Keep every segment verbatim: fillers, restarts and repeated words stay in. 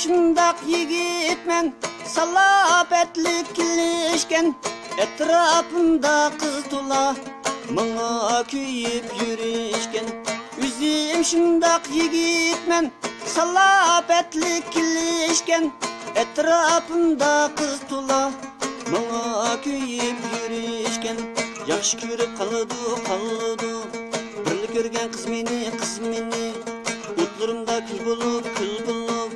شۇنداق يىگىتمەن، سالاپەتلىك كېلىشكەن، ئەتراپىمدا قىز تولا، ماڭا كۆيۈپ يۈرۈشكەن. ئۆزۈم شۇنداق يىگىتمەن، سالاپەتلىك كېلىشكەن، ئەتراپىمدا قىز تولا، ماڭا كۆيۈپ يۈرۈشكەن. ياخشى كۆرۈپ قالىدۇ، قالىدۇ، بىرلا كۆرگەن قىز مېنى، قىز مېنى. ئوتلىرىمدا كۈل بولۇپ، كۈل بولۇپ،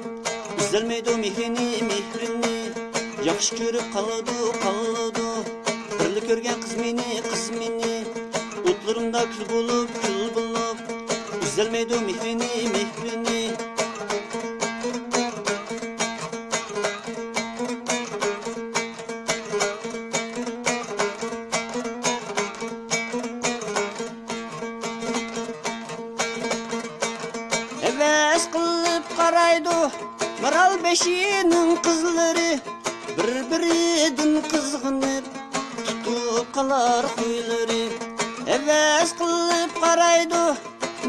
ئۈزەلمەيدۇ مېھرىنى، مېھرىنى. ياخشى كۆرۈپ قالىدۇ، قالىدۇ، بىرلا كۆرگەن قىز مېنى، قىز مېنى. ئوتلىرىمدا كۈل بولۇپ، كۈل بولۇپ، ئۈزەلمەيدۇ مېھرىنى، مېھرىنى. ھەۋەس قىلىپ قارايدۇ مارالبېشىنىڭ قىزلىرى، بىر-بىرىدىن قىزغىنىپ، تۇتۇپ قالار خۇيلىرى. ھەۋەس قىلىپ قارايدۇ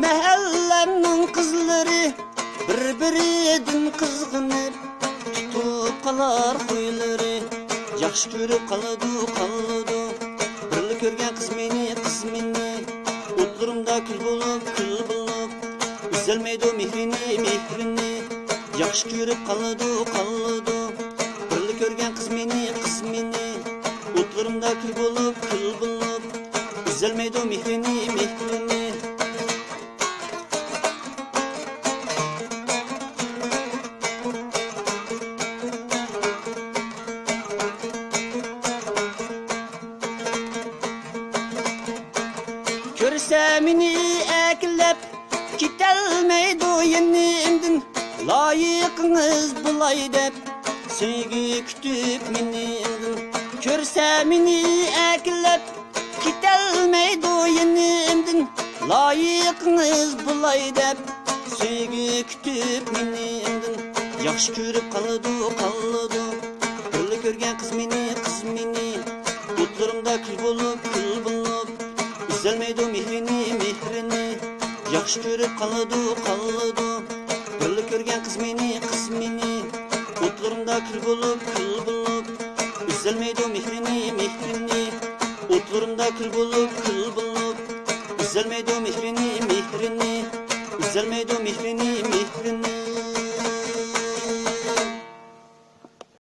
مەھەللەمنىڭ قىزلىرى، بىر-بىرىدىن قىزغىنىپ، تۇتۇپ قالار خۇيلىرى. ياخشى كۆرۈپ قالىدۇ، قالىدۇ، بىرلا كۆرگەن قىز مېنى، قىز مېنى. ئوتلىرىمدا كۈل بولۇپ، كۈل بولۇپ، ئۈزەلمەيدۇ مېھرىنى، مېھرىنى. ياخشى كۆرۈپ قالىدۇ، قالىدۇ، بىرلا كۆرگەن قىز مېنى، قىز مېنى. ئوتلىرىمدا كۈل بولۇپ، كۈل بولۇپ، ئۈزەلمەيدۇ مېھرىنى، مېھرىنى. كۆرسە مېنى ئەركىلەپ، كېتەلمەيدۇ يېنىمدىن. لايىقىڭىز بۇلاي دەپ، سۆيگۈ كۈتۈپ مېنىڭدىن. كۆرسە مېنى ئەركىلەپ، كېتەلمەيدۇ يېنىمدىن. لايىقىڭىز بۇلاي دەپ، سۆيگۈ كۈتۈپ مېنىڭدىن. ياخشى كۆرۈپ قالىدۇ، قالىدۇ، بىرلا كۆرگەن قىز مېنى، قىز مېنى. ئوتلىرىمدا كۈل بولۇپ، كۈل بولۇپ، ئۈزەلمەيدۇ مېھرىنى، مېھرىنى. ياخشى كۆرۈپ قالىدۇ، قالىدۇ، بىرلا كۆرگەن قىز مېنى، قىز مېنى. ئوتلىرىمدا كۈل بولۇپ، كۈل بولۇپ، ئۈزەلمەيدۇ مېھرىنى، مېھرىنى. ئوتلىرىمدا كۈل بولۇپ، كۈل بولۇپ، ئۈزەلمەيدۇ مېھرىنى، مېھرىنى. ئۈزەلمەيدۇ مېھرىنى، مېھرىنى.